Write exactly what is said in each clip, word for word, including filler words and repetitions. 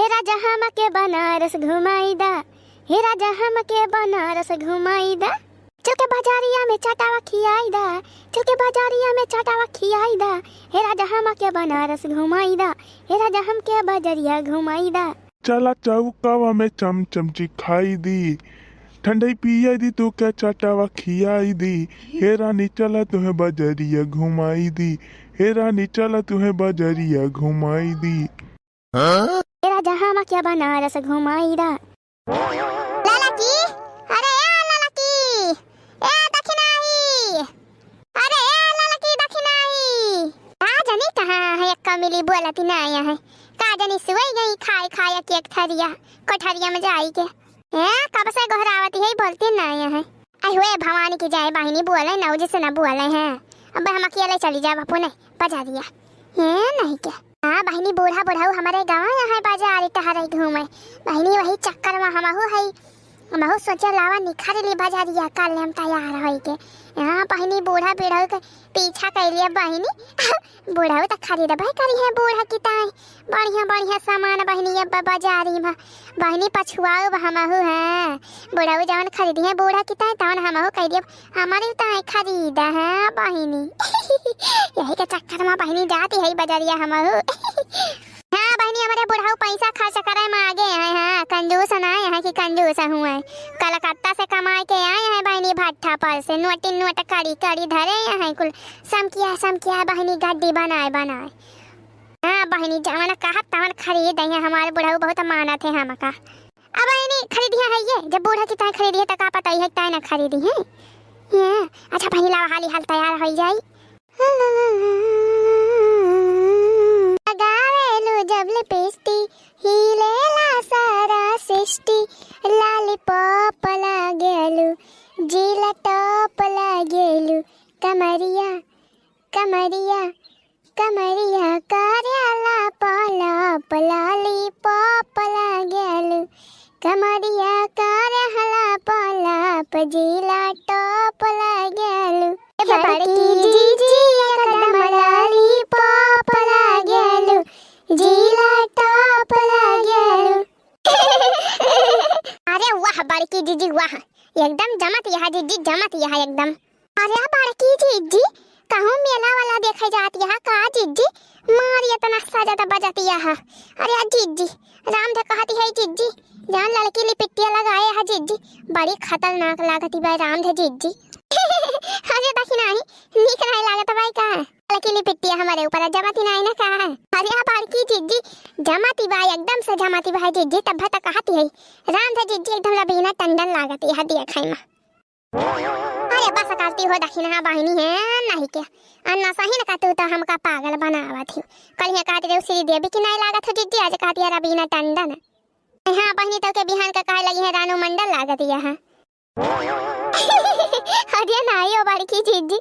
हे राजा हमके बनारस घुमाई दा, हे राजा हमके बनारस घुमाई दा। चल के बाजारिया में चाटावा खियाई दा, चल के बाजारिया में चाटावा खियाई दा। हे राजा हमके बनारस घुमाई दा, हे राजा हमके बाजारिया घुमाई दा। चला चौकवा में चम चम चिखाई दी, ठंडई पियाई दी, तू के चाटावा खियाई दी। हे रानी चला तुहे बजरिया घुमाई दी, हे रानी चला तुहे बजरिया घुमाई दी। हे राजा हमके बनारस घुमाई दा। ललकी, अरे ए ललकी, ए दखिनाही, अरे ए ललकी दखिनाही। का जानी कहाँ है, एक्का मिली बोलती ना आया है। का जानी सोई गई खाए खाए के एक थरिया, कोठरिया में जाई के। ए, कब से गोहरावती है, बोलती ना आया है। आई हुए भवानी की जाए बहिनी बोले ना, जैसे ना बोले हैं। अब हम अकेले चली जाब अपने बाजारिया। ए, नहीं के। हाँ बहिनी, बूढ़ा बुढ़ऊ हमरे गाँव यहाँ है बाजार टहरे घूमे। बहिनी वही चक्कर में हमहू है, हमहू सोचे लावा निखर ली बाजारिया, कल हम तैयार होई के। यहाँ बहिनी बूढ़ा बुढ़ऊ के पीछा कैलिए बहिनी। बुढ़ऊ त खरीदबे करी है बूढ़ा की ताई बढ़िया बढ़िया सामान बहिनी अब बाजारी में। बहिनी पछुआऊ बा हमहू है, बुढ़ऊ जवन खरीदी है बूढ़ा की ताई तवन हमहू कह दियब हमारी ताई खरीदा है बहिनी। यही के चक्कर में बहिनी जाती है बजरिया हमहू। हाँ बहिनी, हमरे बुढ़ऊ पैसा खर्च करे में आगे हैं, हाँ, कंजूस ना है कि कंजूस हुए। कलकत्ता से कमाए के आए हैं बहिनी, भट्ठा पर से नोटी नोट कड़ी कड़ी धरे हैं कुल। समकिया समकिया बहिनी गड्डी बनाए बनाए। हाँ बहिनी, जवन कहत तवन खरीद है, हमारे बुढ़ऊ बहुत मानत है हमका। अब बहिनी खरीदिया है ये, जब बूढ़ा की ताई खरीदी है तो का पता है ताई ना खरीदी है। ये, अच्छा बहिनी लावा हाली हाल तैयार हो जाई। लगावेलु जब लिपस्टिक, हिलेला सारा सृष्टि। लॉलीपॉप लागेलु, जिला टॉप लागेलु। कमरिया, कमरिया, कमरिया करेला पलाप, लॉलीपॉप लागेलु। कमरिया करेला पलाप, जिला टॉप लागेलु। ए बड़की जीजी एकदम लॉलीपॉप लागेलु, जिला टॉप लागेलु। अरे वाह बड़की जीजी वाह, एकदम जमत यहा जीजी, जमत यहा एकदम। अरे बड़की जीजी, कहूँ मेला वाला देखे जात यहा का जीजी? मार इतना सजत बजत यहा। अरे जीजी, रामधे कहती है जीजी, जौन ललकी लिपिटिया लगाए है जीजी, बड़ी खतरनाक लागती बा रामधे जीजी। अरे दखिनाही, नीक नाहीं लागत बा का? ललकी लिपिटिया हमरे ऊपर जमती नाहीं ना का? अरे बड़की जीजी, जमती बा, एकदम से जमती बा जीजी, तब त कहती है, रामधे जीजी एकदम रवीना टंडन लागती है देखै में। अरे बस करती हो दखिनहा बहिनी है, नहीं के। अन्ना सही न का तू तो हमका पागल बनावत हो। कल यहाँ कहती रहे श्रीदेवी की नाहीं लागत हो जीजी, आज कहती है रवीना टंडन। हाँ बहिनी, तो के बिहान का कहे लगी है रानू मंडल लागत यह। अरे नाहीं हो बड़की जीजी।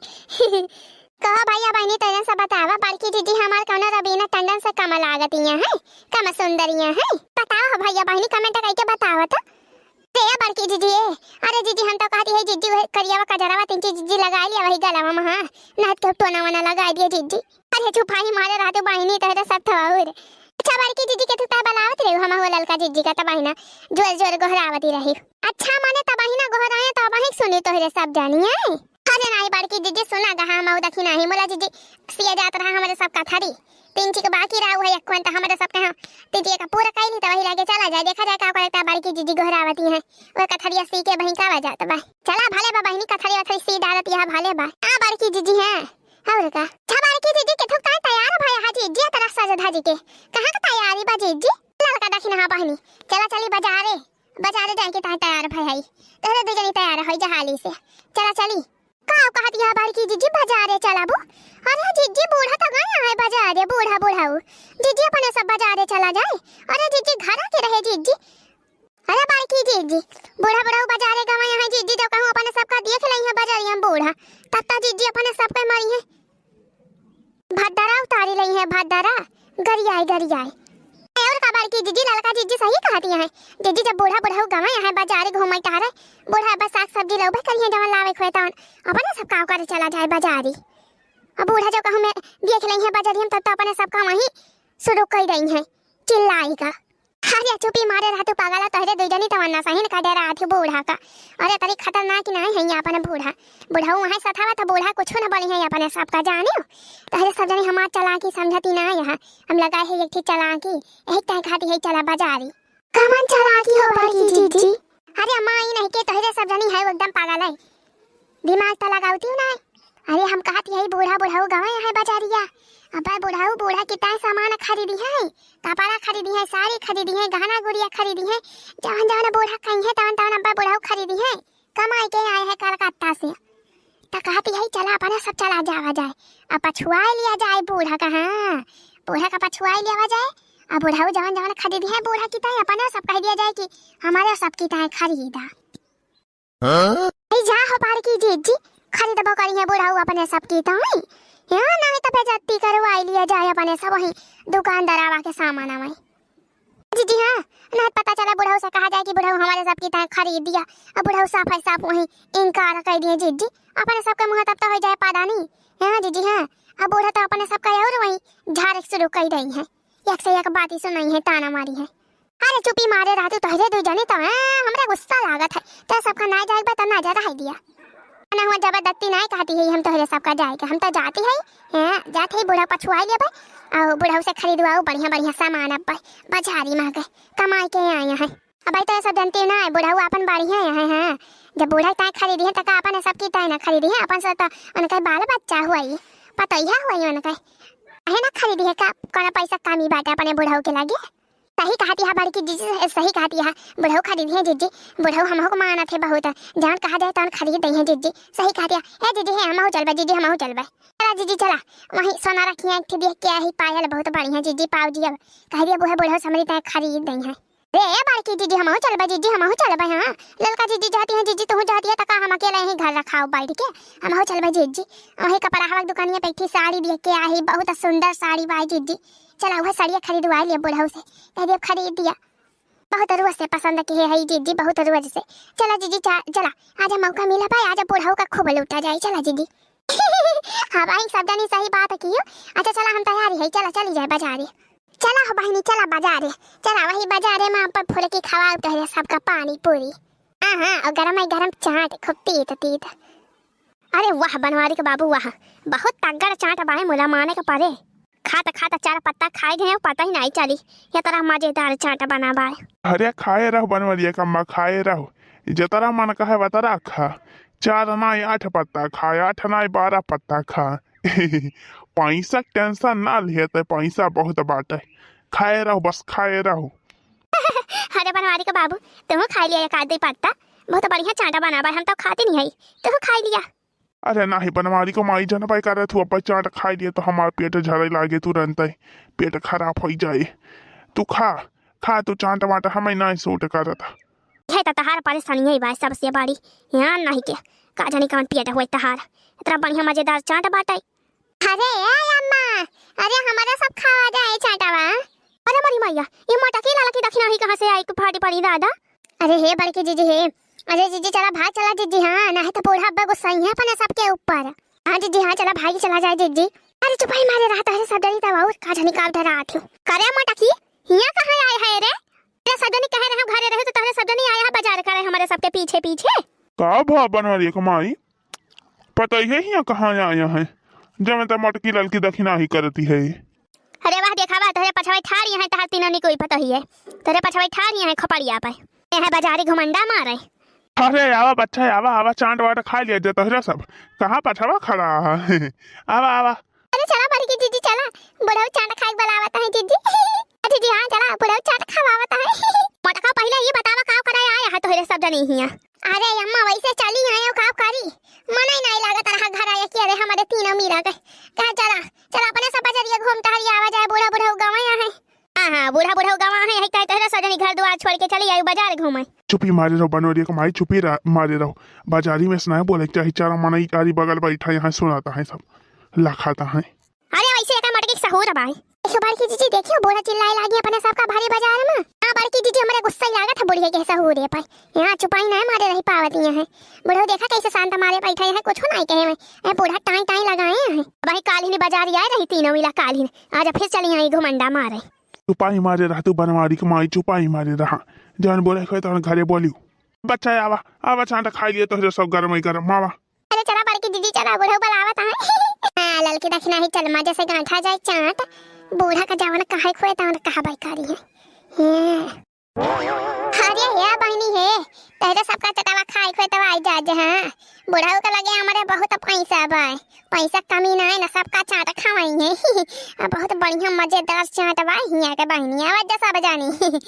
कहो भैया बहिनी, तेरे से बतावा बड़की जीजी हमार कौनो रवीना टंडन से कम लागत यह है, कम सुंदर यह है? बताओ हो भैया बहिनी, comment करके बताओ तो। रे बड़की जीजी, ए, अरे जीजी, हम तो कहती है जीजी, वही करियावा कजरावा तिनची जीजी लगाई लिया वही गलावा में, हाँ, ना तो टोना वोना लगाई दिया जीजी। अरे चुपाई मारे रहते बहिनी, तोहरे सब तो और। अच्छा बड़की जीजी के तू तह बलावत रही, हम हो ललका जीजी का तबाहिना जोर जोर गोहरावती रही। अच्छा माने तबाहिना गोहराए तो वही सुनी तोहरे सब जानी है। अरे नाहीं बड़की जीजी, सुना गहा हम दखिनाही, मोला जीजी सिया जात रहा हमरे सब कथरी। तिनची के बाकी रहा है एक क्विंटल हमरे सब के, हाँ। तिनची का पूरा कैली तो वही लागे चला जाए, देखा जाए का करता बड़की जीजी गोहरावती है। वो कथरिया सी के बहिन का जात बा। चला भले बा बहिनी, कथरी वथरी सी डालत यह भले बा। हाँ बड़की जीजी है। और का? अच्छा बड़की जीजी के थुक ताई तैयार भय हा जीजी तरह सज धज के। कहाँ का तैयारी बा जीजी? ललका दखिनहा बहिनी। चला चली बाजारे। बाजारे जाए के ताई तैयार भय हई। तोहरे दू जनी तैयार होई जहाली से। चला चली। का कहत यह बड़की जीजी बाजारे चलाबू? अरे जीजी बूढ़ा तो गया है बाजारे, बूढ़ा बूढ़ाऊ। जीजी अपने सब बाजारे चला जाए। अरे जीजी घर के रहे जीजी। अरे बड़की जीजी, बूढ़ा बूढ़ाऊ बाजारे गवा यहाँ जीजी, जब कहूँ अपने सबका देख लई है बाजारिया में बूढ़ा, तब तो जीजी अपने सबके मारी है। भद्दरा उतारी लई है, भद्दरा, गरियाए, गरियाए। और का बड़की जीजी, ललका जीजी सही कहती है। जीजी जब बूढ़ा बूढ़ाऊ गवा यहाँ बाजारे घूमे टहरे, बूढ़ा बस साग सब्जी लौबे करी है, जवन लावे खोए तवन, अपने सब काम करे चला जाए बाजारी। अब बूढ़ा जब कहूँ में देख लई है बाजारी हम, तब तो अपने सब काम वहीं शुरू कर दई है चिल्लाई का। हाँ, या चुपी मारे रहा तू पागल, तोहरे दुई जनी तमन्ना सही न का डरा थी बूढ़ा का। अरे तरी खतरनाक नाहीं है ये अपने बूढ़ा। बुढ़ऊ वहाँ सथावा तो बूढ़ा कुछ न बोली है अपने सबका जानियो। तोहरे सब जनी हमार चालाकी समझती ना यहाँ। हम लगा है एक ठे चालाकी, यही तय खाती है चला बाजारी। कमन चालाकी हो बड़की जीजी? अरे अम्मा, ई नहीं के तोहरे सब जनी है वो एकदम पागल है। दिमाग तो लगावती हूँ ना। अरे हम कहती है बूढ़ा बुढ़ऊ गवे है बाजारिया। अब बुढ़ऊ बूढ़ा कितना सामान खरीदी है, कपड़ा खरीदी है, साड़ी खरीदी है, गहना गुड़िया खरीदी है, जवन जवन बूढ़ा कही है तवन तवन अब बुढ़ऊ खरीदी है। कमाई के आए हैं कलकत्ता से। त कहती है चला अपने सब चला जावा जाए, अब पछुआ लिया जाए बूढ़ा का। हाँ, बूढ़ा का पछुआ लिया जाए। अब बुढ़ऊ जवन जवन खरीदी है बूढ़ा की ताई अपने सब कह दिया जाए कि हमारे सब की ताई खरीदा। हाँ? ए जा हो बड़की जीजी, खरीदबो करी है बुढ़ऊ अपने सब की ताई। यहाँ नहीं तो बेइज्जती करवाई लिया जाए अपने सब वही दुकानदार आवा के सामान आवे। जीजी हाँ, नहीं पता चला बुढ़ऊ से कहा जाए कि बुढ़ऊ हमारे सब की ताई खरीद दिया। अब बुढ़ऊ साफ है साफ वही इनकार कर दिए जीजी। अपने सबके मुँह तब तो हो जाए पादानी। हाँ जीजी हाँ, अब बूढ़ा तो अपने सबका और वही झारे शुरू कर रही है। एक से एक बात ही सुनाई है, ताना मारी है। अरे चुपी मारे रहती तोहरे दू जनी तो, हाँ, हमरा गुस्सा लागत है। ते सबका ना जाए बा त ना जा रह दिया। ना हुआ जबरदस्ती ना कहती है हम तोहरे सबका जाए के, हम तो जाती है। हाँ, जाते ही बूढ़ा पछुआ लेबे। और बूढ़ा से खरीदवाओ बढ़िया बढ़िया सामान अब बाजारी में गए कमाई के आए हैं। अब तो सब जानती ना है, बूढ़ा अपन बढ़िया है। हाँ, जब बूढ़ा ताए खरीदी है तो का अपन सबकी ताए ना खरीदी है, अपन से तो उनका बाल बच्चा हुआ ही, पतोहिया हुआ ही उनका। है ना खरीदी है का, कौन पैसा कमी बाटे अपने बूढ़ा के लगे? सही कहती है बड़की जीजी, सही कहती है। बुढ़ऊ खरीदी है जीजी, बुढ़ऊ हमहू को मानत है बहुत। जौन कहा जाए तौन खरीद दई है जीजी। सही कहती है। ए जीजी है, हमहू चलबे जीजी, हमहू चलबे। चला जीजी चला, वहीं सोना रखी है एक ठे देख के आई पायल बहुत बढ़िया जीजी पाव जी। अब कह दिया बुढ़े बुढ़ऊ समरी तय खरीद दई है। रे ए बड़की जीजी हमहू चलबे जीजी, हमहू चलबे। हाँ, ललका जीजी जाती है जीजी, तू जाती है त का हम अकेले ही घर रखाओ बैठ के? हमहू चलबे जीजी। वही कपड़ा हवा दुकानिया पे एक ठे साड़ी देख के आई, बहुत सुंदर साड़ी बाई जीजी। चला वह साड़िया खरीदवा लिया बुढ़ऊ से, कह दिया खरीद दिया। बहुत रोज से पसंद किहे है जीजी, बहुत रोज से। चला जीजी चा-, चला, आज मौका मिला भाई, आज बुढ़ऊ का खूब लूटा जाए। चला जीजी। हाँ भाई सब जानी सही बात की हो। अच्छा चला हम तैयारी है, चला चली जाए बाजारे। चला हो बहिनी चला बाजारे। चला वही बाजारे में अपन फुलकी खवाओ तोहरे सबका पानी पूरी। हाँ हाँ, और गरम है गरम चाट खूब तीत तीत। अरे वाह बनवारी के बाबू वाह, बहुत तगड़ चाट बाए मुला माने के परे। खात खात चार पत्ता खाए गए पता ही नहीं चली, ये तरह मजेदार चाट बना बाए। अरे खाए रहो बनवरिया कम्मा, खाए रहो, जतरा मन कहे वतरा खा। चार नाई आठ पत्ता खा, आठ नाई बारह पत्ता खा। पैसा के टेंशन ना लिहे ते पैसा बहुत बाटे, खाए रहो बस खाए रहो। अरे बनवारी के बाबू, तुहू खाई लिया एक आध पत्ता, बहुत बढ़िया चाटा बना बाए, हम तो खाते नहीं है, तुहू खाई लिया। अरे नाही बनवारी को माई जनबे करे तू, अब चाट खाई लिए तो हमार पेट झरे लागे तुरंत, पेट खराब हो जाए। तू खा, खा तू चाट वाट, हमें नहीं सूट करत। है तो तहार परेशानी है भाई सबसे बड़ी, यहाँ नहीं के का जानी कौन पेट हुए तहार, इतना बढ़िया मजेदार चाट बाटे। अरे ए अम्मा, अरे हमारा सब खावा जाए चाटवा। अरे मरी मैया, ये मटकी लाला की दखिना ही कहाँ से आई, फाटी पड़ी दादा। अरे हे बड़की जीजी हे, अरे जीजी चला भाग चला जीजी, हाँ, नहीं तो बूढ़ा अब्बा गुस्साई है अपने सबके ऊपर। हाँ जीजी हाँ, चला भागी चला जाए जीजी। अरे चुपाई मारे रहा तोहरे सब जनी तब और का जानी का डरा आती हूँ। करे मटकी, हिया कहाँ आए है रे? अरे सब जनी कहे रहे घरे रहे तो तोहरे सब जनी आए है बाजार करे हमारे सबके पीछे पीछे। का भा बनवारी एक माई, पता ही है हिया कहाँ आए हैं, जब तो मटकी लाल की दखिना ही करती है। अरे वाह, देखा बा, तोहरे पछवाई ठाड़ यहाँ तहार तीनों नी कोई पता ही है। तोहरे पछवाई ठाड़ यहाँ खोपड़िया पे। यहाँ बाजारी घुमंडा मारे। अरे आवा बच्चा, आवा, आवा, चाट वाट खा लिया जे तोहरे सब। कहाँ पछवा खड़ा है? आवा, आवा। अरे चला बड़की जीजी, चला। बुढ़ऊ चाट खाए के बुलावत है जीजी। जीजी, हाँ, चला, बुढ़ऊ चाट खवावत है। मटका पहिले ये बतावा, का करे आया है तोहरे सब जनी हिया? अरे अम्मा, वैसे चली आए, का करी? मन ही नहीं लागत रहा घर आए कि अरे हमारे तीनों मिला गए। कहा चला, चला अपने सब बजरिया घूम टहरी आवा जाए, बूढ़ा बूढ़ा गवाया है। हाँ, हाँ, बूढ़ा बूढ़ा गवा है, यही कहे तोहरे सब जनी घर दुआर छोड़ के चली आई बाजार घूमे। चुपी मारे रहो बनोरिया के माई, चुपी रा-, मारे रहो। बाजारी में से नहीं बोले के चाही, चारा मनई आरी बगल बैठा यहाँ सुनाता है सब, लखाता है। अरे वैसे एकर मटकी के सहूर बाई। देखियो बड़की जीजी, देखियो बूढ़ा चिल्लाए लागी अपने सबका भारी बाजार में। हाँ बड़की जीजी, हमरे गुस्सा ही लागत है बुढ़िया के सहूरे पर। यहाँ चुपाई ना मारे रही पावत यहाँ है। बूढ़ो देखा कैसे शांत मारे बैठे हैं, कुछ नहीं कहे में। ए बूढ़ा टाई टाई लगाए हैं। अब वही कालिन बाजार आए रही तीनों मिला कालिन। आज फिर चली आई घुमंडा मारे। चुपाई मारे रहा तू बनवारी के माई, चुपाई मारे रहा। जौन बोले खोए तौन घरे बोलियो। बच्चा आवा, आवा चाट खाई लियो तोहरे सब गरम ही गरम, आवा। अरे चला बड़की दीदी चला, बुढ़ऊ बुलावत हैं। हाँ, ललकी दखिना ही चल मजे से गांठा जाए चाट। बूढ़ा का जवन कहे खोए तवन कहा बाई करी है। हैं। अरे हे बहिनी हे, तोहरे सबका चटावा खाए खोए तब आई जा जे, हाँ। बुढ़ऊ के लगे हमरे बहुत पैसा बा, पैसा कमी ना है ना, सबका चाट खवाई है। आ बहुत बढ़िया मजेदार चाट बा हियाँ के बहिनी, आवा जा सब जानी।